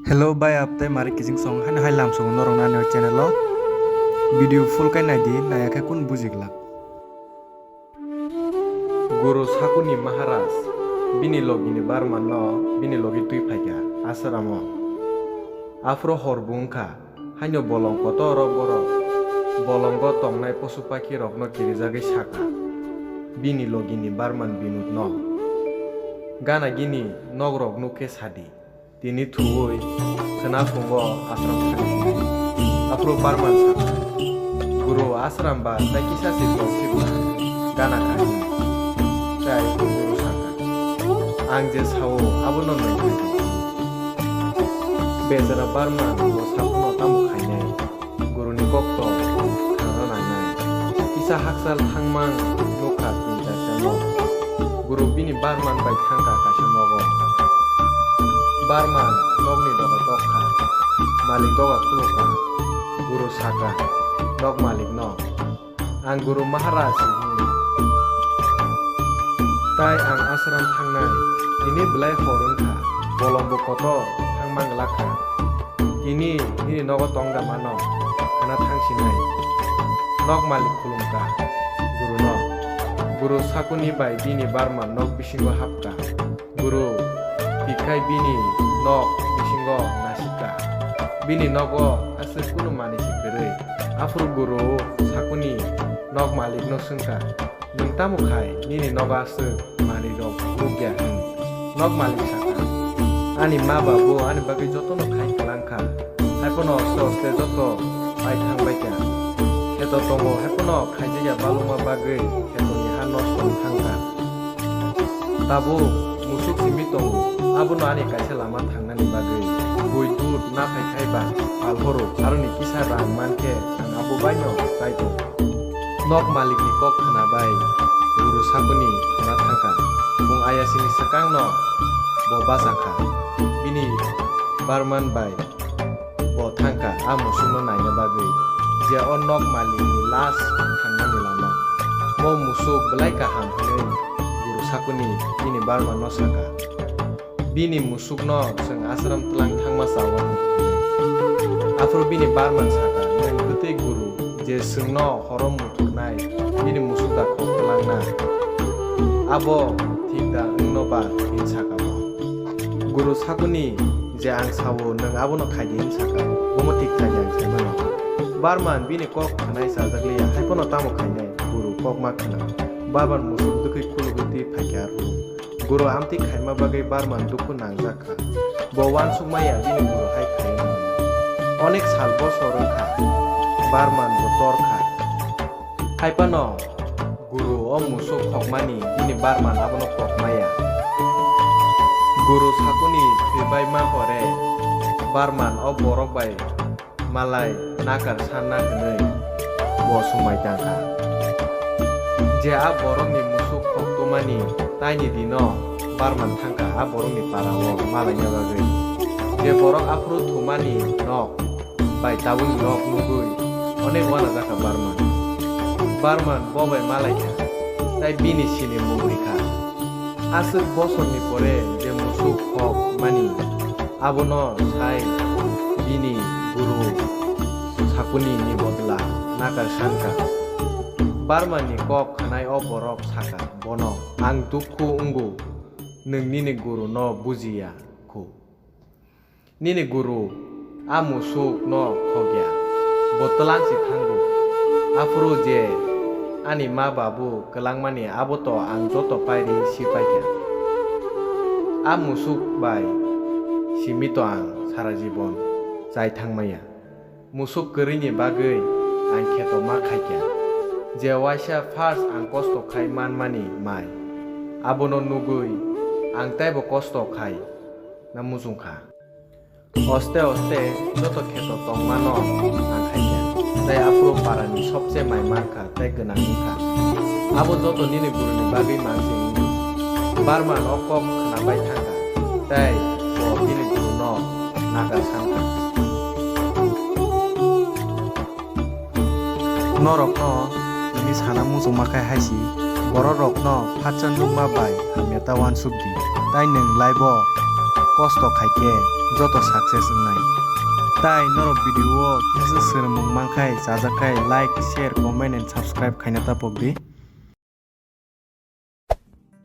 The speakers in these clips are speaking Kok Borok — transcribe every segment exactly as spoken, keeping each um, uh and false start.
Hello bai, aptai mari kijing song haino hai lam song norok nani channel o. Video full kai nai di, nai khe kun buji glak. Guru Sakuni Maharaj bini logi ni barman no bini logi twi phaikha asaramo. Aphuru hor bo wngkha, haino bolong kotor o borok bolongo tongnai posu pakhi rokno kirijagwi sakha bini logi ni barman Binod no, "Gana gini nok rok nuk khe sadi." Tini thuwi khwnaphungo asram thangsinai. Aphuru barman sakha, "Guru, asram ba tei kisa se tongsi ba gana kha hini." Tei guru sakha, "Ang je sao abono nai kha di." Bejara barman bo saphano tamo khainai. Guruni kok to khna nangnai. Kisa hakchal thangmang nukha tin charta nok. Guru bini barman bai thangkha kaisa nogo. Barman nokni doga tokha. Malik doga khulukha. Guru sakha nok malik no, "Ang Guru Maharaj si hwnwi. Tai ang asram thangnai. Tini belai hor wngkha. Bolong bo kotor thangmang glakha. Tini nini nogo tong da mano, khwna thang sinai." Nok malik khulumkha Guruno. Guru Sakuni bai bini barman nok bisingo hapkha. Guru, tikkhai bini nok bisingo nasikha. Bini nogo aswk kunu manwi se kwrwi. Aphuru Guru Sakuni nok malikno swngkha, "Nwng tamo khai nini nogo aswk manwi rok nukya hwn?" Nok malik sakha, "Ani ma babu ani bagwi jotono khai kwlangkha, haiphano oste oste joto pai thangbaikha. Kheto tongo, haiphano khaijakya balukma bagwi khetoni ha nosto wng thangkha. Tabuk musuk simi tongo, abono ani kaisa lama thangnani bagwi bui dud naphai khai ba pal horo, aroni kisa rang mankhe ang abo baino chai tongo." Nok malikni kok khwnabai Guru Sakuni thangna thangkha. Bung ayasini swkangno bo bachakha. Bini barman bai bo thangkha a musukno naina bagwi, je o nok malikni last thangnani lama. Bo musuk belai kaham hwnwi Guru Sakuni bini barmanno sakha. Bini musukno chwng asram tlang thangma chao hwnwi. Aphuru bini barman sakha, "Nwng kwtwi guru, je chwngno horo muthurnai, bini musuk da kok tlangna? Abo thik da wngno ba?" hwnwi sakha bo. Guru Sakuni je, "Ang sao, nwng abono khai di," hwnwi sakha. Bomo thik khlai di, ang sai mano. Barman bini kok khwnai chajak liya, haiphano tamo khainai, guru kok ma khwna. Barman musuk dwkhwi khulugwi twi phaikha arphuh. Guru amtwi khaima bagwi barman dukhu nangjak kha. Bo uansuk maya bini guru hai khlai mano. Onek sal bosor wng kha, barman bo tor kha. Haiphano guru o musuk khokmani bini barman abono kok maya. Guru Sakuni thwibai ma hore barman o borok bai malai nakar sanna hwnwi bo swmai tangkha. Je a borokni musuk khoktumani taini dino barman thangkha a borokni parao malaina bagwi. Je borok aphuru thumani nok bai tabukni nok nugwi onek uanajakha barman. Barman bo bai malaikha, tai bini sini mung rikha. Aswk bosorni pore je musuk khok mani, abono sai bini guru Sakuni ni bodla nakar sankha. Barman ni kok khanai o borok sakha bono, "Ang dukhu wngo, nwng nini guru no bujiya khu." Nini guru a musuk no khokya, bo twlang si thango. Aphuru je ani ma babu kwlangmani abo to ang joto pairi si paikha. A musuk bai simi to ang sara jibon chai thangmaya. Musuk kwrwini bagwi ang kheto ma khaikya. Je waisa first ang kosto khai manmani mai, abono nugwi ang taibo kosto khai na muchung kha. Oste oste joto kheto tongmano ang khaikha, tei aphuru parani sobse mai mankha tei gwnang wngkha. Abo joto nini guruni bagwi manse wngwi. Barman o kok khwnabai thangkha, tei bo bini guruno nakar sankha. Norokno tini sana muchungma khe hai si, bororokno phatsa nukma bai hamya ta uansuk di, tai nwng laibo kosto khaikhe joto success wngnai. Tai norok video o kisa swrwngmung mankhai chajakhai like, share, comment and subscribe khaina tapokdi.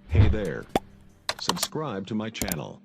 Hey there. Subscribe to my channel.